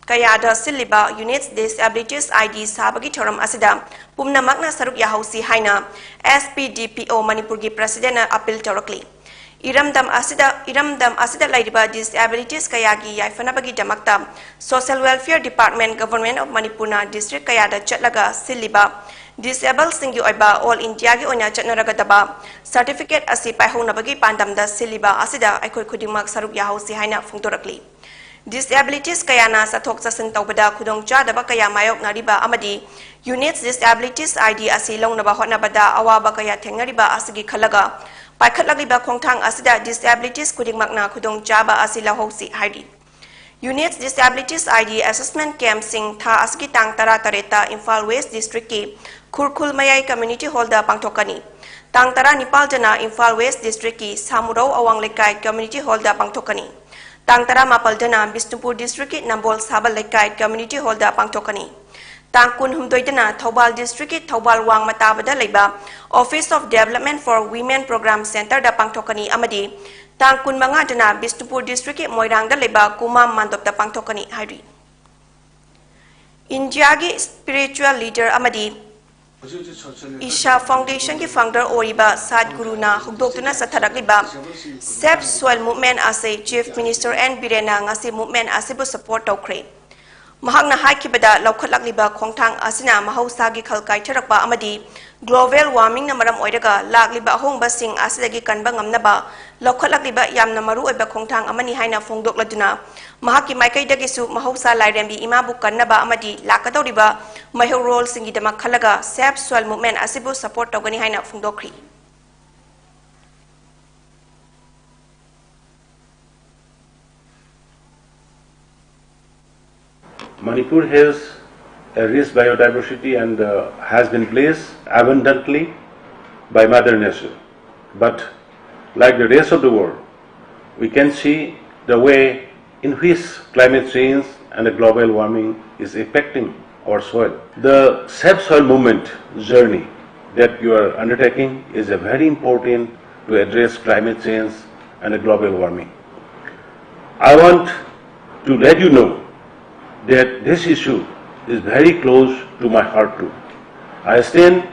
ꯀꯌꯥꯗ ꯁꯤꯜꯂꯤꯕ Units Disabilities ID ꯁꯥꯕꯒꯤ ꯊꯧꯔꯝ ꯑꯁꯤꯗ ꯄꯨꯝꯅꯃꯛꯅ ꯁꯔꯨꯛ ꯌꯥꯍꯧꯁꯤ ꯍꯥꯏꯅ S P D P O ꯃꯅꯤꯄꯨꯔꯒꯤ presidentꯅ appeal ꯇꯧꯔꯛꯂꯤ꯫ ꯏꯔꯝꯗꯝ ꯑꯁꯤꯗ, ꯏꯔꯝꯗꯝ ꯑꯁꯤꯗ ꯂꯩꯔꯤꯕ disabilities ꯀꯌꯥꯒꯤ ꯌꯥꯏꯐꯅꯕꯒꯤꯗꯃꯛꯇ Social Welfare Department, Government of ꯃꯅꯤꯄꯨꯔꯅ district ꯀꯌꯥꯗ ꯆꯠꯂꯒ ꯁꯤꯜꯂꯤꯕ disabledꯁꯤꯡꯒꯤ ꯑꯣꯏꯕ all Indiaꯒꯤ ꯑꯣꯏꯅ ꯆꯠꯅꯔꯒꯗꯕ certificate ꯑꯁꯤ ꯄꯥꯏꯍꯧꯅꯕꯒꯤ ꯄꯥꯟꯗꯝꯗ ꯁꯤꯜꯂꯤꯕ ꯑꯁꯤꯗ ꯑꯩꯈꯣꯏ ꯈꯨꯗꯤꯡꯃꯛ ꯁꯔꯨꯛ ꯌꯥꯍꯧꯁꯤ ꯍꯥꯏꯅ ꯐꯣꯡꯗꯣꯔꯛꯂꯤ꯫ Disabilities ꯀꯌꯥꯅ ꯆꯠꯊꯣꯛ ꯆꯠꯁꯤꯟ ꯇꯧꯕꯗ ꯈꯨꯗꯣꯡꯆꯥꯗꯕ ꯀꯌꯥ ꯃꯥꯌꯣꯛꯅꯔꯤꯕ ꯑꯃꯗꯤ Units Disabilities ID ꯑꯁꯤ ꯂꯧꯅꯕ ꯍꯣꯠꯅꯕꯗ ꯑꯋꯥꯕ ꯀꯌꯥ ꯊꯦꯡꯅꯔꯤꯕ ꯑꯁꯤꯒꯤ ꯈꯜꯂꯒ ꯄꯥꯏꯈꯠꯂꯛꯂꯤꯕ ꯈꯣꯡꯊꯥꯡ ꯑꯁꯤꯗ disabilities ꯈꯨꯗꯤꯡꯃꯛꯅ ꯈꯨꯗꯣꯡꯆꯥꯕ ꯑꯁꯤ ꯂꯧꯍꯧꯁꯤ ꯍꯥꯏꯔꯤ꯫ Units Disabilities ID assessment campꯁꯤꯡ ꯊꯥ ꯑꯁꯤꯒꯤ ꯇꯥꯡ ꯇꯔꯥꯇꯔꯦꯠꯇ ꯏꯝꯐꯥꯜ West districtꯀꯤ ꯈꯨꯔꯈꯨꯜ ꯃꯌꯥꯏ community hallꯗ ꯄꯥꯡꯊꯣꯛꯀꯅꯤ꯫ ꯇꯥꯡ ꯇꯔꯥꯅꯤꯄꯥꯜꯗꯅ ꯏꯝꯐꯥꯜ West districtꯀꯤ ꯁꯥꯃꯨꯔꯧ ꯑꯋꯥꯡ ꯂꯩꯀꯥꯏ community hallꯗ ꯄꯥꯡꯊꯣꯛꯀꯅꯤ꯫ ꯇꯥꯡ ꯇꯔꯥꯃꯥꯄꯜꯗꯅ ꯕꯤꯁꯅꯨꯄꯨꯔ districtꯀꯤ ꯅꯝꯕꯣꯜ ꯁꯥꯕꯜ ꯂꯩꯀꯥꯏ community hallꯗ ꯄꯥꯡꯊꯣꯛꯀꯅꯤ꯫ ꯇꯥꯡ ꯀꯨꯟꯍꯨꯝꯗꯣꯏꯗꯅ ꯊꯧꯕꯥꯜ districtꯀꯤ ꯊꯧꯕꯥꯜ ꯋꯥꯡꯃ ꯇꯥꯕꯗ ꯂꯩꯕ Office of Development for Women Program Centreꯗ ꯄꯥꯡꯊꯣꯛꯀꯅꯤ ꯑꯃꯗꯤ ꯇꯥꯡ ꯀꯨꯟꯃꯉꯥꯗꯅ ꯕꯤꯁꯅꯨꯄꯨꯔ districtꯀꯤ ꯃꯣꯏꯔꯥꯡꯗ ꯂꯩꯕ ꯀꯨꯃꯥꯝ ꯃꯥꯟꯗꯣꯞꯇ ꯄꯥꯡꯊꯣꯛꯀꯅꯤ ꯍꯥꯏꯔꯤ꯫ ꯏꯟꯗꯤꯌꯥꯒꯤ spiritual leader ꯑꯃꯗꯤ ꯏꯁꯥ Foundationꯒꯤ founder ꯑꯣꯏꯔꯤꯕ ꯁꯥꯗꯒꯨꯔꯨꯅ ꯍꯧꯗꯣꯛꯇꯨꯅ ꯆꯠꯊꯔꯛꯂꯤꯕ Save Soil Movement ꯑꯁꯤ Chief Minister N ꯕꯤꯔꯦꯟꯅ ꯉꯁꯤ movement ꯑꯁꯤꯕꯨ support ꯇꯧꯈ꯭ꯔꯦ꯫ ꯃꯍꯥꯛꯅ ꯍꯥꯏꯈꯤꯕꯗ, ꯂꯧꯈꯠꯂꯛꯂꯤꯕ ꯈꯣꯡꯊꯥꯡ ꯑꯁꯤꯅ ꯃꯍꯧꯁꯥꯒꯤ ꯈꯜ ꯀꯥꯏꯊꯔꯛꯄ ꯑꯃꯗꯤ global warmingꯅ ꯃꯔꯝ ꯑꯣꯏꯔꯒ ꯂꯥꯛꯂꯤꯕ ꯑꯍꯣꯡꯕꯁꯤꯡ ꯑꯁꯤꯗꯒꯤ ꯀꯟꯕ ꯉꯝꯅꯕ ꯂꯧꯈꯠꯂꯛꯂꯤꯕ ꯌꯥꯝꯅ ꯃꯔꯨꯑꯣꯏꯕ ꯈꯣꯡꯊꯥꯡ ꯑꯃꯅꯤ ꯍꯥꯏꯅ ꯐꯣꯡꯗꯣꯛꯂꯗꯨꯅ, ꯃꯍꯥꯛꯀꯤ ꯃꯥꯏꯀꯩꯗꯒꯤꯁꯨ ꯃꯍꯧꯁꯥ ꯂꯥꯏꯔꯦꯝꯕꯤ ꯏꯃꯥꯕꯨ ꯀꯟꯅꯕ ꯑꯃꯗꯤ ꯂꯥꯛꯀꯗꯧꯔꯤꯕ ꯃꯩꯍꯧꯔꯣꯜꯁꯤꯡꯒꯤꯗꯃꯛ ꯈꯜꯂꯒ Save Soil Movement ꯑꯁꯤꯕꯨ support ꯇꯧꯒꯅꯤ ꯍꯥꯏꯅ ꯐꯣꯡꯗꯣꯛꯈ꯭ꯔꯤ꯫ Manipur has a rich biodiversity and uh, has been blessed abundantly by Mother Nature. But like the rest of the world, we can see the way in which climate change and the global warming is affecting our soil. The Save Soil Movement journey that you are undertaking is a very important to address climate change and the global warming. I want to let you know that this issue is very close to my heart too. I stand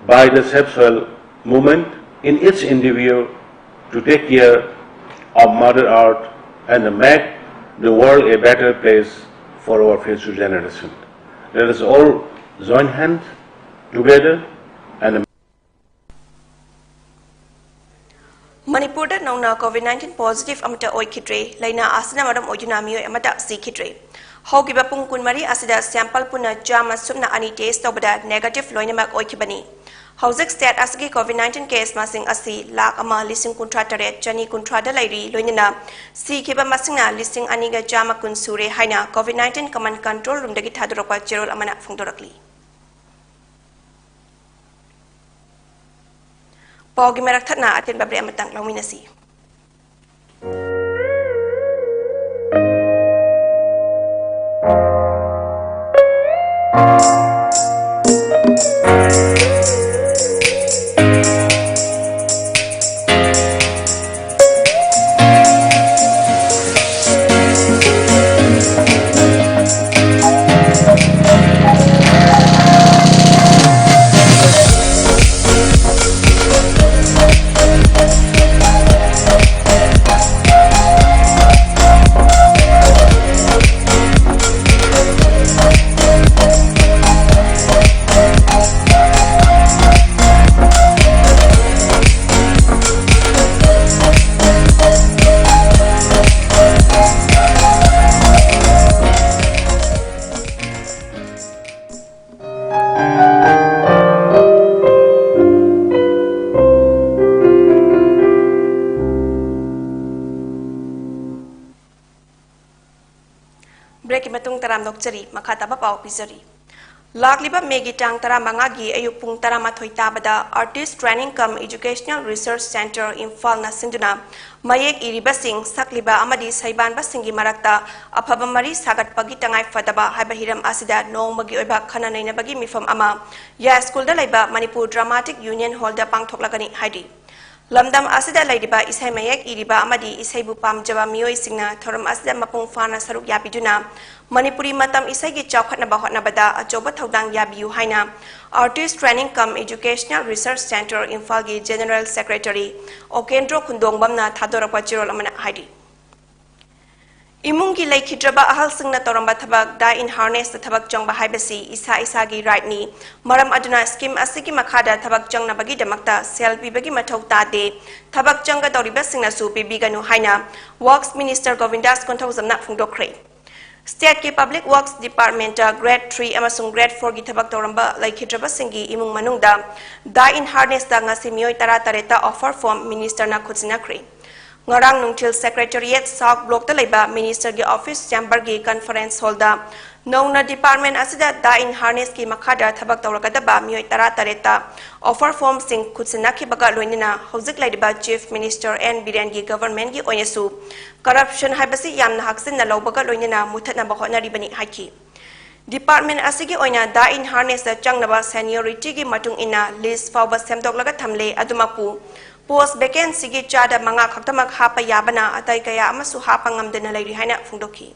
by the Save Soil movement in its endeavor to take care of Mother Earth and make the world a better place for our future generation. Let us all join hands together and ꯃꯅꯤꯄꯨꯔꯗ ꯅꯧꯅ COVID nineteen positive ꯑꯃꯠꯇ ꯑꯣꯏꯈꯤꯗ꯭ꯔꯦ꯫ ꯂꯥꯏꯅꯥ ꯑꯁꯤꯅ ꯃꯔꯝ ꯑꯣꯏꯗꯨꯅ ꯃꯤꯑꯣꯏ ꯑꯃꯠꯇ ꯁꯤꯈꯤꯗ꯭ꯔꯦ꯫ ꯍꯧꯈꯤꯕ ꯄꯨꯡ ꯀꯨꯟꯃꯔꯤ ꯑꯁꯤꯗ sample ꯄꯨꯟꯅ ꯆꯥꯝꯃ ꯁꯨꯞꯅ ꯑꯅꯤ test ꯇꯧꯕꯗ negative ꯂꯣꯏꯅꯃꯛ ꯑꯣꯏꯈꯤꯕꯅꯤ꯫ ꯍꯧꯖꯤꯛ state ꯑꯁꯤꯒꯤ COVID nineteen case ꯃꯁꯤꯡ ꯑꯁꯤ ꯂꯥꯈ ꯑꯃ ꯂꯤꯁꯤꯡ ꯀꯨꯟꯊ꯭ꯔꯥ ꯇꯔꯦꯠ ꯆꯅꯤ ꯀꯨꯟꯊ꯭ꯔꯥꯗ ꯂꯩꯔꯤ꯫ ꯂꯣꯏꯅꯅ ꯁꯤꯈꯤꯕ ꯃꯁꯤꯡꯅ ꯂꯤꯁꯤꯡ ꯑꯅꯤꯒ ꯆꯥꯝꯃ ꯀꯨꯟ ꯁꯨꯔꯦ ꯍꯥꯏꯅ COVID nineteen command control roomꯗꯒꯤ ꯊꯥꯗꯣꯔꯛꯄ ꯆꯦꯔꯣꯜ ꯑꯃꯅ ꯐꯣꯡꯗꯣꯔꯛꯂꯤ꯫ ꯄꯥꯎꯒꯤ ꯃꯔꯛ ꯊꯠꯅ ꯑꯇꯦꯟꯕ break ꯑꯃꯇꯪ ꯂꯧꯃꯤꯟꯅꯁꯤ꯫ Breakꯀꯤ ꯃꯇꯨꯡ ꯇꯔꯥꯝꯅ ꯑꯣꯛꯆꯔꯤ꯫ ꯃꯈꯥ ꯇꯥꯕ ꯄꯥꯎ ꯄꯤꯖꯔꯤ꯫ ꯂꯥꯛꯂꯤꯕ Mayꯒꯤ ꯇꯥꯡ ꯇꯔꯥꯃꯉꯥꯒꯤ ꯑꯌꯨꯛ ꯄꯨꯡ ꯇꯔꯥꯃꯥꯊꯣꯏ ꯇꯥꯕꯗ Artist Training cum Educational Research Centre ꯏꯝꯐꯥꯜꯅ ꯁꯤꯟꯗꯨꯅ ꯃꯌꯦꯛ ꯏꯔꯤꯕꯁꯤꯡ, ꯁꯛꯂꯤꯕ ꯑꯃꯗꯤ ꯁꯩꯕꯥꯟꯕꯁꯤꯡꯒꯤ ꯃꯔꯛꯇ ꯑꯐꯕ ꯃꯔꯤ ꯁꯥꯒꯠꯄꯒꯤ ꯇꯉꯥꯏ ꯐꯗꯕ ꯍꯥꯏꯕ ꯍꯤꯔꯝ ꯑꯁꯤꯗ ꯅꯣꯡꯃꯒꯤ ꯑꯣꯏꯕ ꯈꯟꯅ ꯅꯩꯅꯕꯒꯤ ꯃꯤꯐꯝ ꯑꯃ ꯌꯥꯏꯁ꯭ꯀꯨꯜꯗ ꯂꯩꯕ ꯃꯅꯤꯄꯨꯔ Dramatic Union Hallꯗ ꯄꯥꯡꯊꯣꯛꯂꯒꯅꯤ ꯍꯥꯏꯔꯤ꯫ ꯂꯝꯗꯝ ꯑꯁꯤꯗ ꯂꯩꯔꯤꯕ ꯏꯁꯩ ꯃꯌꯦꯛ ꯏꯔꯤꯕ ꯑꯃꯗꯤ ꯏꯁꯩꯕꯨ ꯄꯥꯝꯖꯕ ꯃꯤꯑꯣꯏꯁꯤꯡꯅ ꯊꯧꯔꯝ ꯑꯁꯤꯗ ꯃꯄꯨꯡ ꯐꯥꯅ ꯁꯔꯨꯛ ꯌꯥꯕꯤꯗꯨꯅ ꯃꯅꯤꯄꯨꯔꯤ ꯃꯇꯝ ꯏꯁꯩꯒꯤ ꯆꯥꯎꯈꯠꯅꯕ ꯍꯣꯠꯅꯕꯗ ꯑꯆꯧꯕ ꯊꯧꯗꯥꯡ ꯌꯥꯕꯤꯌꯨ ꯍꯥꯏꯅ Artist Training cum Educational Research Centre ꯏꯝꯐꯥꯜꯒꯤ General Secretary ꯑꯣꯀꯦꯟꯗ꯭ꯔꯣ ꯈꯨꯟꯗꯣꯡꯕꯝꯅ ꯊꯥꯗꯣꯔꯛꯄ ꯆꯦꯔꯣꯜ ꯑꯃꯅ ꯍꯥꯏꯔꯤ꯫ ꯏꯃꯨꯡꯒꯤ ꯂꯩꯈꯤꯗ꯭ꯔꯕ ꯑꯍꯜꯁꯤꯡꯅ ꯇꯧꯔꯝꯕ ꯊꯕꯛ die in harnessꯇ ꯊꯕꯛ ꯆꯪꯕ ꯍꯥꯏꯕꯁꯤ ꯏꯁꯥ ꯏꯁꯥꯒꯤ rightꯅꯤ꯫ ꯃꯔꯝ ꯑꯗꯨꯅ scheme ꯑꯁꯤꯒꯤ ꯃꯈꯥꯗ ꯊꯕꯛ ꯆꯪꯅꯕꯒꯤꯗꯃꯛꯇ ꯁꯦꯜ ꯄꯤꯕꯒꯤ ꯃꯊꯧ ꯇꯥꯗꯦ꯫ ꯊꯕꯛ ꯆꯪꯒꯗꯧꯔꯤꯕꯁꯤꯡꯅꯁꯨ ꯄꯤꯕꯤꯒꯅꯨ ꯍꯥꯏꯅ Works Minister ꯒꯣꯕꯤꯟꯗꯥꯁ ꯀꯣꯟꯊꯧꯖꯝꯅ ꯐꯣꯡꯗꯣꯛꯈ꯭ꯔꯦ꯫ Stateꯀꯤ Public Works Departmentꯇ Grade three ꯑꯃꯁꯨꯡ Grade fourꯒꯤ ꯊꯕꯛ ꯇꯧꯔꯝꯕ ꯂꯩꯈꯤꯗ꯭ꯔꯕꯁꯤꯡꯒꯤ ꯏꯃꯨꯡ ꯃꯅꯨꯡꯗ die in harnessꯇ ꯉꯁꯤ ꯃꯤꯑꯣꯏ ꯇꯔꯥꯇꯔꯦꯠꯇ offer form ministerꯅ ꯈꯨꯠꯁꯤꯟꯅꯈ꯭ꯔꯦ꯫ ꯉꯔꯥꯡ ꯅꯨꯡꯊꯤꯜ Secretariat South Blockꯇ ꯂꯩꯕ ministerꯒꯤ office chamberꯒꯤ conference hallꯗ ꯅꯧꯅ department ꯑꯁꯤꯗ die in harnessꯀꯤ ꯃꯈꯥꯗ ꯊꯕꯛ ꯇꯧꯔꯒꯗꯕ ꯃꯤꯑꯣꯏ ꯇꯔꯥꯇꯔꯦꯠꯇ offer formꯁꯤꯡ ꯈꯨꯠꯁꯤꯟꯅꯈꯤꯕꯒ ꯂꯣꯏꯅꯅ ꯍꯧꯖꯤꯛ ꯂꯩꯔꯤꯕ Chief Minister ꯑꯦꯟ ꯕꯤꯔꯦꯟꯒꯤ governmentꯀꯤ ꯑꯣꯏꯅꯁꯨ corruption ꯍꯥꯏꯕꯁꯤ ꯌꯥꯝꯅ ꯍꯛꯆꯤꯟꯅ ꯂꯧꯕꯒ ꯂꯣꯏꯅꯅ ꯃꯨꯊꯠꯅꯕ ꯍꯣꯠꯅꯔꯤꯕꯅꯤ ꯍꯥꯏꯈꯤ꯫ Department ꯑꯁꯤꯒꯤ ꯑꯣꯏꯅ die in harnessꯇ ꯆꯪꯅꯕ seniorityꯒꯤ ꯃꯇꯨꯡ ꯏꯟꯅ list ꯐꯥꯎꯕ ꯁꯦꯝꯗꯣꯛꯂꯒ ꯊꯝꯂꯦ꯫ ꯑꯗꯨꯃꯛꯄꯨ post vacancyꯒꯤ ꯆꯥꯗ ꯃꯉꯥ ꯈꯛꯇꯃꯛ ꯍꯥꯞꯄ ꯌꯥꯕꯅ ꯑꯇꯩ ꯀꯌꯥ ꯑꯃꯁꯨ ꯍꯥꯞꯄ ꯉꯝꯗꯅ ꯂꯩꯔꯤ ꯍꯥꯏꯅ ꯐꯣꯡꯗꯣꯛꯈꯤ꯫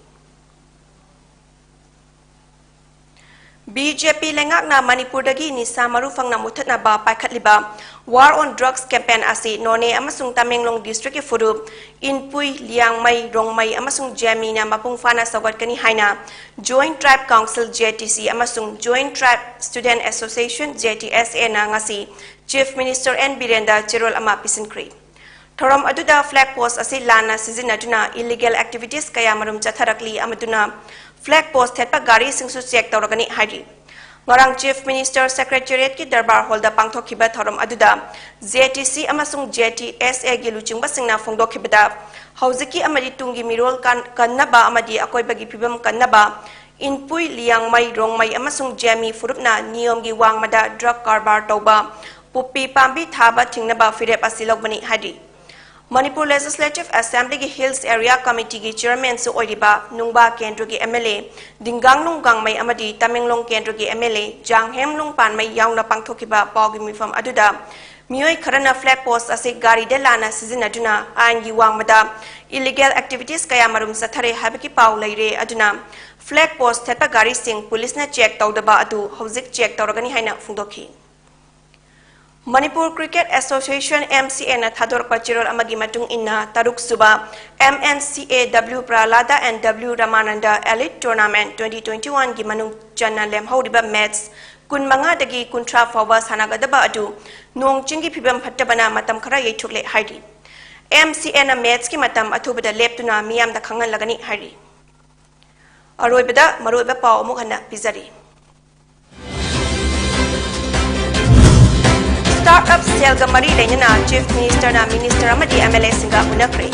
ꯕꯤ ꯖꯦ ꯄꯤ ꯂꯩꯉꯥꯛꯅ ꯃꯅꯤꯄꯨꯔꯗꯒꯤ ꯅꯤꯁꯥ ꯃꯔꯨ ꯐꯪꯅ ꯃꯨꯊꯠꯅꯕ ꯄꯥꯏꯈꯠꯂꯤꯕ War on Drugs campaign ꯑꯁꯤ ꯅꯣꯅꯦ ꯑꯃꯁꯨꯡ ꯇꯃꯦꯡꯂꯣꯡ districtꯀꯤ ꯐꯨꯔꯨꯞ ꯏꯟꯄꯨꯏ, ꯂꯤꯌꯥꯡꯃꯩ, ꯔꯣꯡꯃꯩ ꯑꯃꯁꯨꯡ ꯖꯦꯃꯤꯅ ꯃꯄꯨꯡ ꯐꯥꯅ ꯁꯧꯒꯠꯀꯅꯤ ꯍꯥꯏꯅ Joint Tribe Council, J T C, ꯑꯃꯁꯨꯡ Joint Tribe Student Association, J T S Aꯅ ꯉꯁꯤ Chief Minister ꯑꯦꯟ ꯕꯤꯔꯦꯟꯗ ꯆꯦꯔꯣꯜ ꯑꯃ ꯄꯤꯁꯤꯟꯈ꯭ꯔꯦ꯫ ꯊꯧꯔꯝ ꯑꯗꯨꯗ flag post ꯑꯁꯤ ꯂꯥꯟꯅ ꯁꯤꯖꯤꯟꯅꯗꯨꯅ illegal activities ꯀꯌꯥ ꯃꯔꯨꯝ ꯆꯠꯊꯔꯛꯂꯤ, ꯑꯃꯗꯨꯅ flag post ꯊꯦꯠꯄ ꯒꯥꯔꯤꯁꯤꯡꯁꯨ check ꯇꯧꯔꯒꯅꯤ ꯍꯥꯏꯔꯤ꯫ ꯉꯔꯥꯡ Chief Minister Secretariatꯀꯤ ꯗꯔꯕꯥꯔ ꯍꯣꯜꯗ ꯄꯥꯡꯊꯣꯛꯈꯤꯕ ꯊꯧꯔꯝ ꯑꯗꯨꯗ J T C ꯑꯃꯁꯨꯡ J T S Aꯒꯤ ꯂꯨꯆꯤꯡꯕꯁꯤꯡꯅ ꯐꯣꯡꯗꯣꯛꯈꯤꯕꯗ, ꯍꯧꯖꯤꯛꯀꯤ ꯑꯃꯗꯤ ꯇꯨꯡꯒꯤ ꯃꯤꯔꯣꯜ ꯀꯟ-, ꯀꯟꯅꯕ ꯑꯃꯗꯤ ꯑꯀꯣꯏꯕꯒꯤ ꯐꯤꯕꯝ ꯀꯟꯅꯕ ꯏꯟꯄꯨꯏ, ꯂꯤꯌꯥꯡꯃꯩ, ꯔꯣꯡꯃꯩ ꯑꯃꯁꯨꯡ ꯖꯦꯃꯤ ꯐꯨꯔꯨꯞꯅ ꯅꯤꯌꯣꯝꯒꯤ ꯋꯥꯡꯃꯗ drug ꯀꯔꯕꯥꯔ ꯇꯧꯕ, ꯄꯣꯄꯤ ꯄꯥꯝꯕꯤ ꯊꯥꯕ ꯊꯤꯡꯅꯕ ꯐꯤꯔꯦꯞ ꯑꯁꯤ ꯂꯧꯕꯅꯤ ꯍꯥꯏꯔꯤ꯫ ꯃꯅꯤꯄꯨꯔ Legislative Assemblyꯒꯤ Hills Area Committeeꯒꯤ Chairmanꯁꯨ ꯑꯣꯏꯔꯤꯕ ꯅꯨꯡꯕꯥ ꯀꯦꯟꯗ꯭ꯔꯒꯤ MLA ꯗꯤꯡꯒꯥꯡꯂꯨꯡ ꯒꯥꯡꯃꯩ ꯑꯃꯗꯤ ꯇꯃꯦꯡꯂꯣꯡ ꯀꯦꯟꯗ꯭ꯔꯒꯤ MLA ꯖꯥꯡꯍꯦꯝꯂꯨꯡ ꯄꯥꯟꯃꯩ ꯌꯥꯎꯅ ꯄꯥꯡꯊꯣꯛꯈꯤꯕ ꯄꯥꯎꯒꯤ ꯃꯤꯐꯝ ꯑꯗꯨꯗ ꯃꯤꯑꯣꯏ ꯈꯔꯅ flag post ꯑꯁꯤ ꯒꯥꯔꯤꯗ ꯂꯥꯟꯅ ꯁꯤꯖꯤꯟꯅꯗꯨꯅ ꯑꯥꯏꯟꯒꯤ ꯋꯥꯡꯃꯗ illegal activities ꯀꯌꯥꯃꯔꯨꯝ ꯆꯠꯊꯔꯦ ꯍꯥꯏꯕꯒꯤ ꯄꯥꯎ ꯂꯩꯔꯦ꯫ ꯑꯗꯨꯅ flag post ꯊꯦꯠꯄ ꯒꯥꯔꯤꯁꯤꯡ ꯄꯨꯂꯤꯁꯅ check ꯇꯧꯗꯕ ꯑꯗꯨ ꯍꯧꯖꯤꯛ check ꯇꯧꯔꯒꯅꯤ ꯍꯥꯏꯅ ꯐꯣꯡꯗꯣꯛꯈꯤ꯫ ꯃꯅꯤꯄꯨꯔ Cricket Association, MCAꯅ ꯊꯥꯗꯣꯔꯛꯄ ꯆꯦꯔꯣꯜ ꯑꯃꯒꯤ ꯃꯇꯨꯡ ꯏꯟꯅ, ꯇꯔꯨꯛ ꯁꯨꯕ MNCAW Prahlada and W Ramananda Elite Tournament twenty twenty-oneꯒꯤ ꯃꯅꯨꯡ ꯆꯟꯅ ꯂꯦꯝꯍꯧꯔꯤꯕ match ꯀꯨꯟꯃꯉꯥꯗꯒꯤ ꯀꯨꯟꯊ꯭ꯔꯥ ꯐꯥꯎꯕ ꯁꯥꯟꯅꯒꯗꯕ ꯑꯗꯨ ꯅꯣꯡ ꯆꯤꯡꯒꯤ ꯐꯤꯕꯝ ꯐꯠꯇꯕꯅ ꯃꯇꯝ ꯈꯔ ꯌꯩꯊꯣꯛꯂꯦ ꯍꯥꯏꯔꯤ꯫ MCAꯅ matchꯀꯤ ꯃꯇꯝ ꯑꯊꯨꯕꯗ ꯂꯦꯞꯇꯨꯅ ꯃꯤꯌꯥꯝꯗ ꯈꯪꯍꯜꯂꯒꯅꯤ ꯍꯥꯏꯔꯤ꯫ ꯑꯔꯣꯏꯕꯗ ꯃꯔꯨꯑꯣꯏꯕ ꯄꯥꯎ ꯑꯃꯨꯛ ꯍꯟꯅ ꯄꯤꯖꯔꯤ꯫ Startup cellꯒ ꯃꯔꯤ ꯂꯩꯅꯅ Chief Ministerꯅ Minister ꯑꯃꯗꯤ MLAꯁꯤꯡꯒ ꯎꯅꯈ꯭ꯔꯦ꯫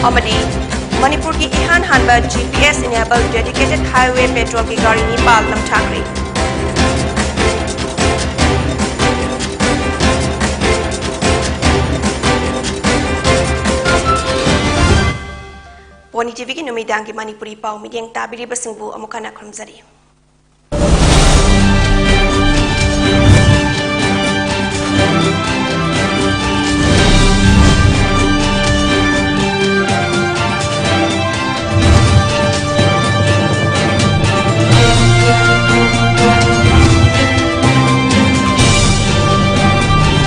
ꯑꯃꯗꯤ ꯃꯅꯤꯄꯨꯔꯒꯤ ꯏꯍꯥꯟ ꯍꯥꯟꯕ GPS enabled dedicated highway patrolꯒꯤ ꯒꯥꯔꯤ ꯅꯤꯄꯥꯜ ꯅꯝꯊꯈ꯭ꯔꯦ꯫ Pony TVꯒꯤ ꯅꯨꯃꯤꯗꯥꯡꯒꯤ ꯃꯅꯤꯄꯨꯔꯤ ꯄꯥꯎ ꯃꯤꯠꯌꯦꯡ ꯇꯥꯕꯤꯔꯤꯕꯁꯤꯡꯕꯨ ꯑꯃꯨꯛ ꯍꯟꯅ ꯈꯨꯔꯨꯝꯖꯔꯤ꯫